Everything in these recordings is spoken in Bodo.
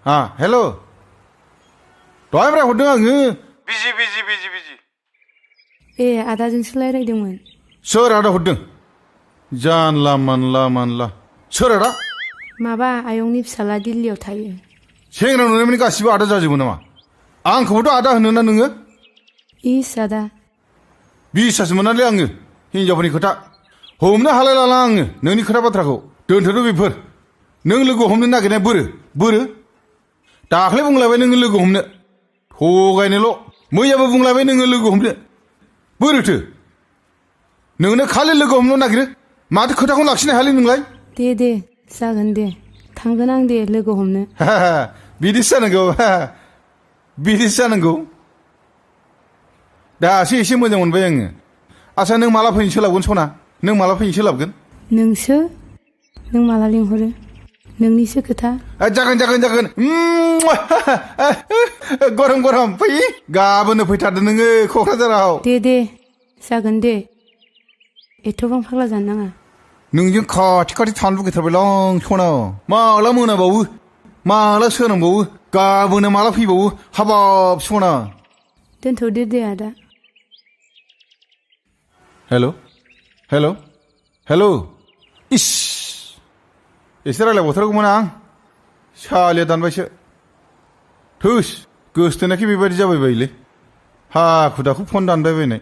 हेल' दहायब्रा हरदों आङो बिजि ए आदाजोंसो रायलायदोंमोन सोर आदा हरदों जानला मानला सोर आदा माबा आयंनि फिसाला दिल्लीयाव थायो सेंग्रा नुनायमानि गासिबो आदा जाजोबो नामा आंखौबोथ' आदा होनो ना नोङो इस आदा बिसासो मोनालै आङो हिनजावफोरनि खोथा हमनो हालाय लाला आङो नोंनि खोथा बाथ्राखौ दोनथ'दो बेफोर नों लोगो हमनो नागिरनाय बोरो दाख्लै बुंलायबाय नोङो लोगो हमनो थगायनोल' मैयाबो बुंलायबाय नोङो लोगो हमनो बोरोथो नोंनो खालि लोगो हमनो नागिरो माथो खोथाखौनो लाखिनो हायालै नोंलाय दे जागोन दे थांगोन आं दे लोगो हमनो बिदिसो जानांगौ दासो एसे मोजां मोनबाय आङो आच्छा नों माला फैनो सोलाबगोन सना नों माला फैनो सोलाबगोन नों माला लिंहरो नोंनिसो खोथा जागोन गरम फै गाबोननो फैथारदो नोङो क'क्राझाराव दे जागोन दे एथ'बां फाग्ला जानो नाङा नोंजों खाथि थानो लुगैथारबायलां सना माला मोनाबावो माला सोरांबावो गाबोननो माला फैबावो हाबाब सना दोनथ'दो दे आदा हेल' इस एसे रायलायबावथारगौमोन आं सालिया दानबायसो थोस गोसथोनाखि बेबायदि जाबाय बायोलै हाखु दाखु फन दानबाय बायनाय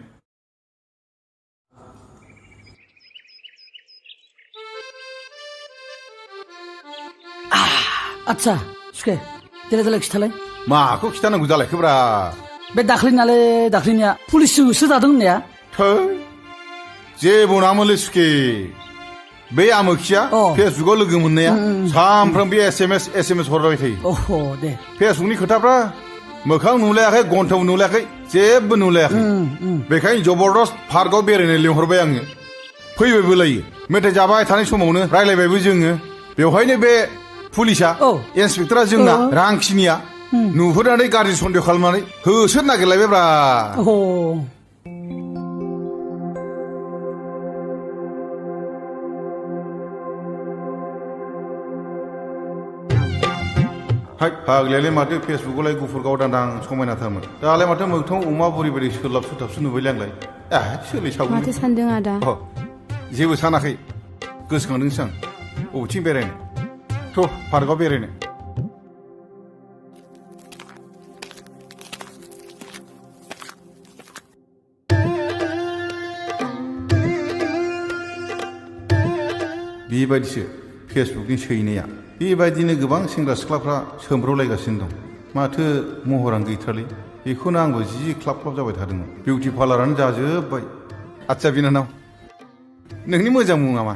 आच्छा सुखे देलाय खिथालाय माखौ खिथानांगौ जालायखोब्रा बे दाख्लैनिया पुलिसजोंसो जादों होननाया थै जेबो नङामोनलै सुखे बे आमोखिया फेसबुकाव लोगो मोननाया सामफ्रामबो एस एम एस हरबाय थायो दे फेसबुकनि खोथाफ्रा मोखां नुलायाखै गन्थं नुलायाखै जेबो नुलायाखै बेखायनो जबरदस्त पार्कआव बेरायनो लिंहरबाय आङो फैबायबो लायो मेथाइ जाबाय थानाय समावनो रायलायबायबो जोङो बेवहायनो बे पुलिसा इन्सपेक्टरा जोंना रांखिनिया नुहुरनानै गाज्रि सन्देह खालामनानै होसोनो नागिरलायबायब्रा फाग्लायालाय माथो फेसबुकआवलाय गुफुर गावदांदां समायनाथारमोन दालाय माथो मोगथाङाव अमा बुरि बायदि सोलाबसो नुबायलाय आंलाय सोलायसावो माथो सानदों आदा जेबो सानाखै गोसोखांदोंसो आं बबेथिं बेरायनो थ' पार्कआव बेरायनो बेबायदिसो फेसबुकनि सैनाया बेबायदिनो गोबां सेंग्रा सिख्लाफ्रा सोमब्रलायगासिनो दं माथो महरानो गैथारलै बेखौनो आंबो जि क्लाब जाबाय थादोंमोन बिउटि पार्लारानो जाजोब्बाय आच्छा बिनानाव नोंनि मोजां मुङा मा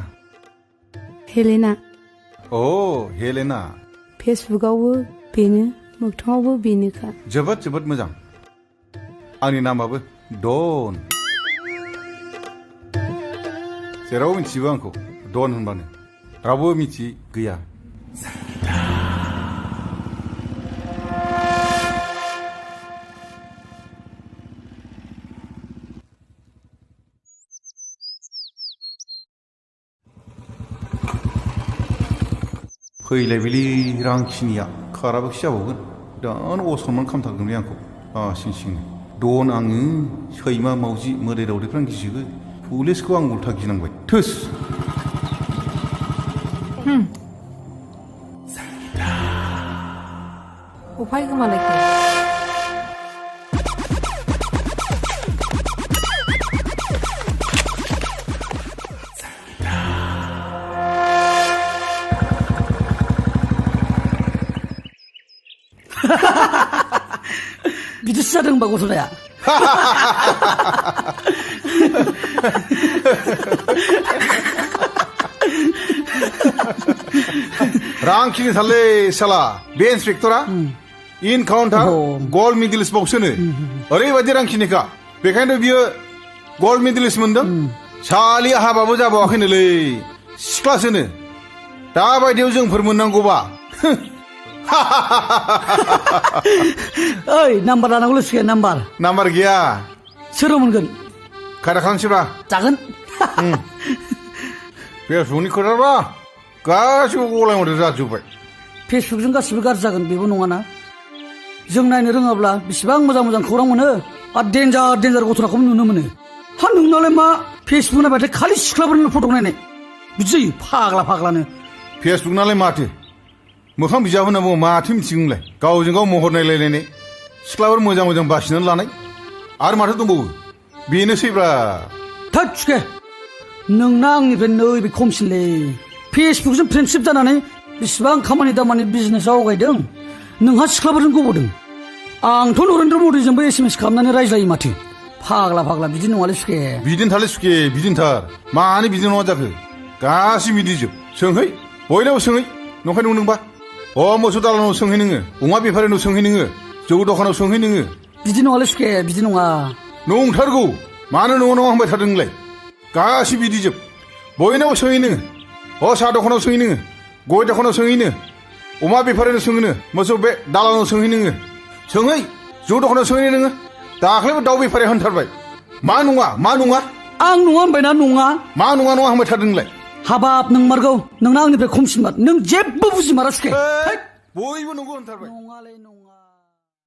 हेलेना हेलेना फेसबुकआवबो बेनो मोगथाङावबो बेनोखा जोबोद मोजां आंनि नामाबो डन जेराव मिथिजोबो आंखौ डन होनबानो रावबो मिथि गैया फैलायबायलै रांखिनिया खाराबोखि जाबावगोन दानो असनमान खालामथारगोनलै आंखौ सिं डन आङो सैमा मावजि मोदाय दावदैफ्रानो गिजोबो पुलिसखौ आं उल्था गिनांबाय थोस अफाय गोमालायखो बिदिसो जादों होनबा गथ'नाया रांखिनि थारलै साला बे इन्सपेक्टरा इनकाउन्टार गल्ड मेडेलिस्ट बावसोनो ओरैबायदि रांखिनिखा बेखायनोथ' बियो गल्ड मेडेलिस्ट मोनदों सालिया हाबाबो जाबावाखैनोलै सिख्लासोनो दाबायदियाव जोंफोर मोननांगौबा ओइ नाम्बार लानांगौलै सुखे नाम्बार गैया सोराव मोनगोन खायदा खालामसैब्रा जागोन फेसबुकनि खोथाबा गासिबो गलाय मोनदेर जाजोब्बाय फेसबुकजों गासिबो गाज्रि जागोन बेबो नङाना जों नायनो रोङाब्ला बेसेबां मोजां मोजां खौरां मोनो आरो डेन्जार डेन्जार गथ'राखौबो नुनो मोनो हा नोंनालाय मा फेसबुक नायबाथाय खालि सिख्लाफोरनि फट' नायनाय बिदि जायो फाग्ला फाग्लानो फेसबुक नालाय माथो मोखां बिजाब होनना बुङो माथो मिथिगौ नोंलाय गावजों गाव महर नायलायलायनाय सिख्लाफोर मोजां मोजां बासिनानै लानाय आरो माथो दंबावो बेनोसैब्रा थोद सुखे नोंना आंनिफ्राय नैबे खमसिनलै फेसबुकजों फ्रेन्डशिप जानानै बेसेबां खामानि दामानि बिजनेस आवगायदों नोंहा सिख्लाफोरजों गबोदों आंथ' नरेन्द्र मदिजोंबो SMS खालामनानै रायज्लायो माथो फाग्ला फाग्ला बिदि नङालै सुखे बिदिनो थारलै सुखे बिदिनो थार मानो बिदि नङा जाखो गासिबो बिदिजोब सोंहै बयनावबो सोंहै नंखाय नंदोंबा मोसौ दालानाव सोंहै नोङो अमा बेफारिनाव सोंहै नोङो जौ दखानाव सोंहै नोङो बिदि नङालै सुखे बिदि नङा नंथारगौ मानो नङा नङा होनबाय थादों नोंलाय गासिबो बिदिजोब बयनावबो सोंहै नोङो साहा दखानाव सोंहै नोङो गय दखानाव सोंहैनो अमा बेफारिनाव सोंहैनो मोसौ बे दालानाव सोंहै नोङो सोंहै जौ दखानाव सोंहै नोङो दाख्लैबो दाउ बेफारि होनथारबाय मा नङा आं नङा होनबायना नङा मा नङा होनबाय थादों नोंलाय हाबाब नोंमारगौ नोंना आंनिफ्राय खमसिनबार नों जेबो बुजिमारा सुखे बयबो नंगौ होनथारबाय नङालै नङा